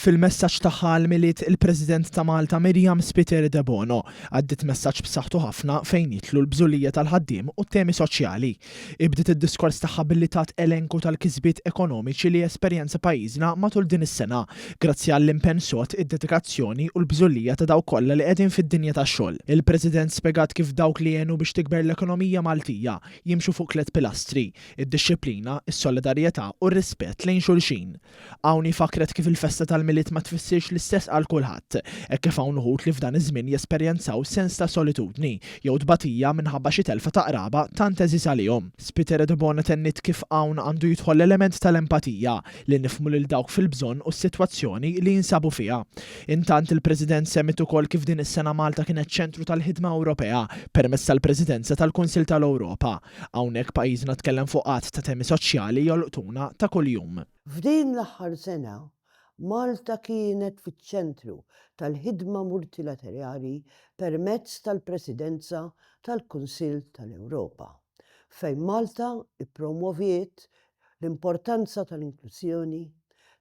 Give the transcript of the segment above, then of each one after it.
Fil-messaġġ tagħha għall-Milied, il-President ta' Malta Myriam Spiteri Debono għaddiet messaġġ b'saħħtu ħafna fejn jidħlu l-bżulija tal-ħaddiem u t-temi soċjali. Hi bdiet id-diskors tagħha billi tat elenku tal-kisbiet ekonomiċi li esperjenza pajjiżna matul din is-sena, grazzi għall-impenn sod, id-dedikazzjoni u l-bżulija ta' dawk kollha li qegħdin fid-dinja tax-xogħol. Il-President spjegat kif dawk li għenu biex tikber l-ekonomija Maltija jimxu fuq tliet pilastri, id-dixxiplina, is-solidarjetà u r-rispett lejn xulxin. Hawn hi fakkret kif il-festa tal-Milied ma tfissirx l-istess għal kulħadd, hekk kif hawn uħud li f'dan iż-żmien jesperjenzaw sens ta' solitudni jew tbatija minħabba xi telfa ta' qraba tant għeżież għalihom. Spiteri Debono tenniet kif hawn għandu jidħol l-element tal-empatija, li nifhmu lil dawk fil-bżonn u s-sitwazzjoni li jinsabu fiha. Intant il-President semmiet ukoll kif din is-sena Malta kienet ċentru tal-ħidma Ewropea permezz tal-Presidenza tal-Kunsill tal-Ewropa. Hawnhekk pajjiżna tkellem fuq għadd ta' temi soċjali jolqtuna ta' kuljum. F'din l-aħħar sena, Malta kienet fiċ-ċentru tal-ħidma multilaterali permezz tal-Presidenza tal-Kunsill tal-Ewropa, fejn Malta ppromwoviet l-importanza tal-inklużjoni,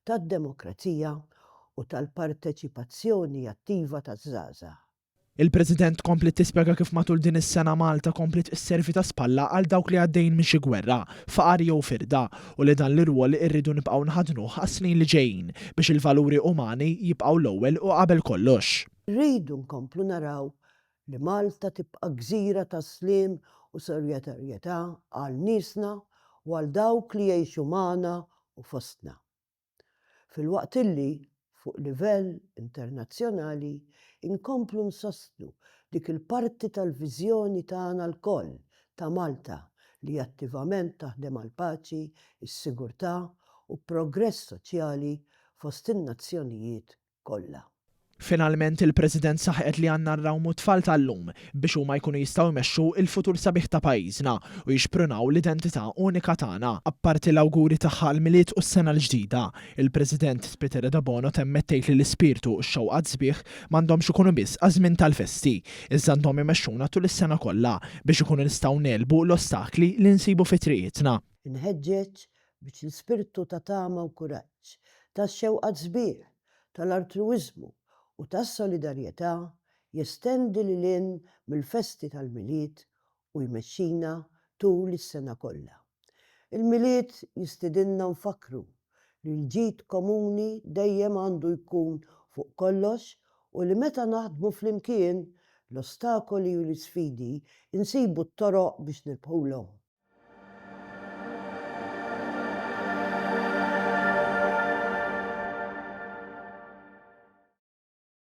tad-demokrazija u tal-parteċipazzjoni attiva taż-żgħażagħ. Il-President kompliet tispjega kif matul din is-sena Malta kompliet isservi ta' spalla għal dawk li għaddejjin minn xi gwerra, faqar jew firda, u li dan l-irwol irridu nibqgħu nħaddnuh għas-snin li ġejjin biex il-valuri umani jibqgħu l-ewwel u qabel kollox. Irridu nkomplu naraw li Malta tibqa' gżira ta' sliem u solidarjetà għal niesna u għal dawk li jgħixu magħna u fostna. Filwaqt illi, fuq livell internazzjonali, inkomplu nsostnu dik il-parti tal-viżjoni tagħna lkoll ta' Malta li attivament taħdem għall-paċi, is-sigurtà u progress soċjali fost in-nazzjonijiet kollha. Finalment il-President saħqet li għandna nrawmu t-tfal tal-lum biex huma jkunu jistgħu jmexxu l-futur sabiħ ta' pajjiżna u jixprunaw l-identità unika tagħna. Apparti l-awguri tagħha għall-Milied u s-Sena l-Ġdida, il-President Spiteri Debono temmet tgħid li l-ispirtu u x-xewqat sbieħ m'għandhomx ikunu biss għaż-żmien tal-festi, iżda għandhom imexxuna tul is-sena kollha biex ikunu nistgħu negħlbu l-ostakli li nsibu fi triqitna. Inħeġġeġ biex l-ispirtu ta' tama u kuraġġ, ta' xewqat sbieħ, tal-altruwiżmu u tas-solidarjetà jestendi lil hinn mill-festi tal-Milied u jmexxina tul is-sena kollha. Il-Milied jistidinna nfakkru li l-ġid komuni dejjem għandu jkun fuq kollox u li meta naħdmu flimkien, l-ostakoli u l-isfidi nsibu t-toroq biex nirbħulhom.